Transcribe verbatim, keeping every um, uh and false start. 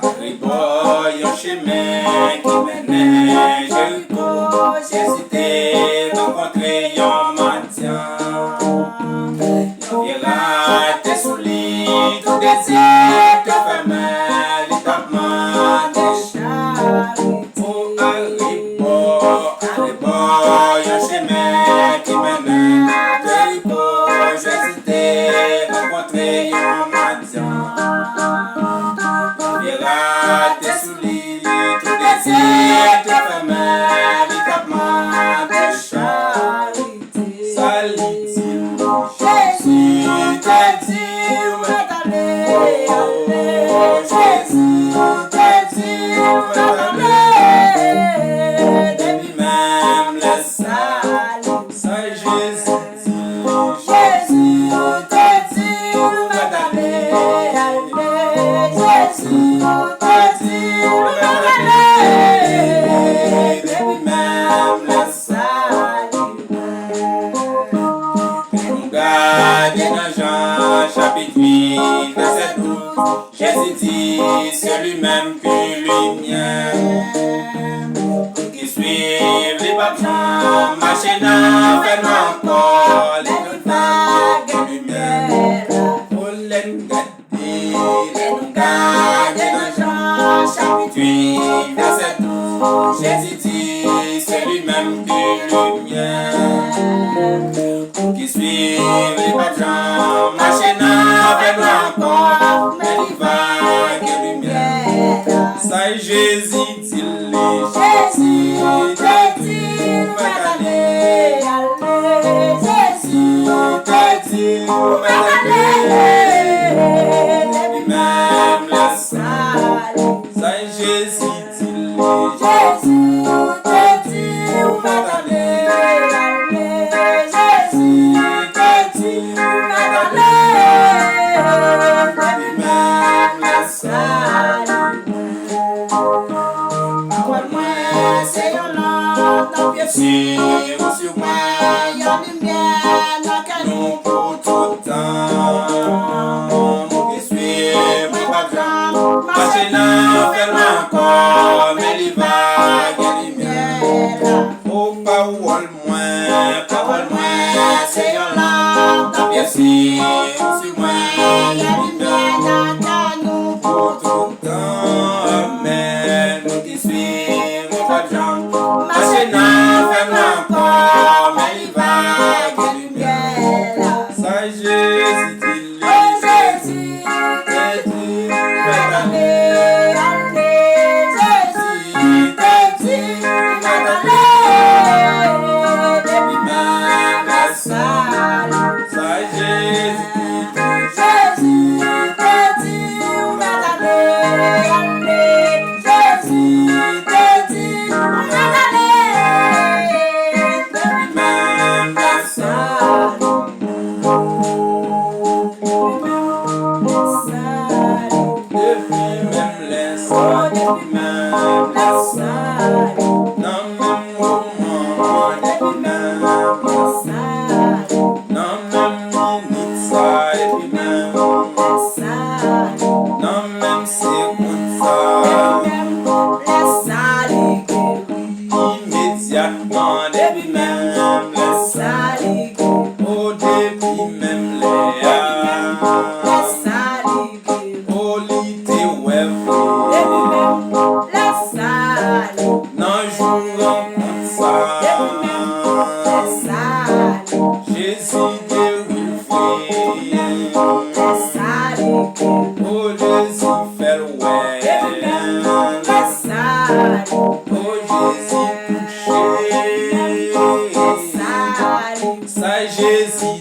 Arebò yon chemen ki mennen Jeriko, Jezi te rankontre yon mandyan. Yon vye rad te sou li, tout de zye te fèmen, li t ap mande charite. O arebò, arebò yon chemen ki mennen Jeriko, Jezi te rankontre yon mandyan. Vye rad te sou li, tout de zye te fèmen, li t ap mande charite. Sa li di l? Jezi te di l mèt ale, ale. Jezi te di l mèt ale. Depi menm lè sa, sa Jezi di l. Jezi te di l mèt ale, ale. Jezi te di l mèt ale. Depi menm lè sa, nou gade nan Jan chapit uit, vèsè douz, Jezi di, c'est lui-même qui lumière. Moun ki swiv li p ap janm mache nan fènwa ankò, li tout va gen limyè. O lè n gade Lè nou gade nan Jan chapit uit, vèsè douz, Jezi di, c'est lui-même qui lumière. Moun ki swiv li p ap janm mache nan fènwa ankò, men li va gen limyè. Sa Jezi di l? Jezi te di l mèt ale, ale. Jezi te di l mèt ale. Depi menm lè sa, sa Jezi di l? Jezi te di l mèt ale, ale. Jezi te di l mèt ale. Depi menm lè sa, pawòl mwen se yon lanp nan pye m, si ou swiv mwen, yon limyè nan kè nou pou tout tan. Moun ki swiv mwen p ap janm mache nan fènwa ankò, men li va gen limyè. O pawòl mwen, pawòl mwen se yon lanp nan pye m, si ou swiv mwen, yon limyè nan kè nou pou tout tan. Amèn. Moun ki swiv mwen p ap janm mache nan fènwa ankò, men li va gen limyè. Sa Jezi di l? Jezi te di l mèt ale, ale. Jezi te di l mèt ale. Depi menm lè sa, sa Jezi di l? Jezi te di l mèt ale, ale. Jezi te di l mèt ale. Depi menm lè sa, depi menm lè sa, depi menm lè sa, nan menm moman, depi menm lè sa, nan menm minit sa, epi menm lè sa, nan menm segonn sa, depi menm lè sa, li geri. Imedyatman, depi menm lè sa, li geri. O, depi menm lè a, depi menm lè sa, li geri. O, li te wè vre. Depi menm lè sa, li, nan jou rankont sa, depi menm lè sa, li, Jezi geri l vre. Depi menm lè sa, li geri. O, Jezi fè l wè. Depi menm lè sa, li, o, Jezi touche. Depi menm lè sa, li, sa Jezi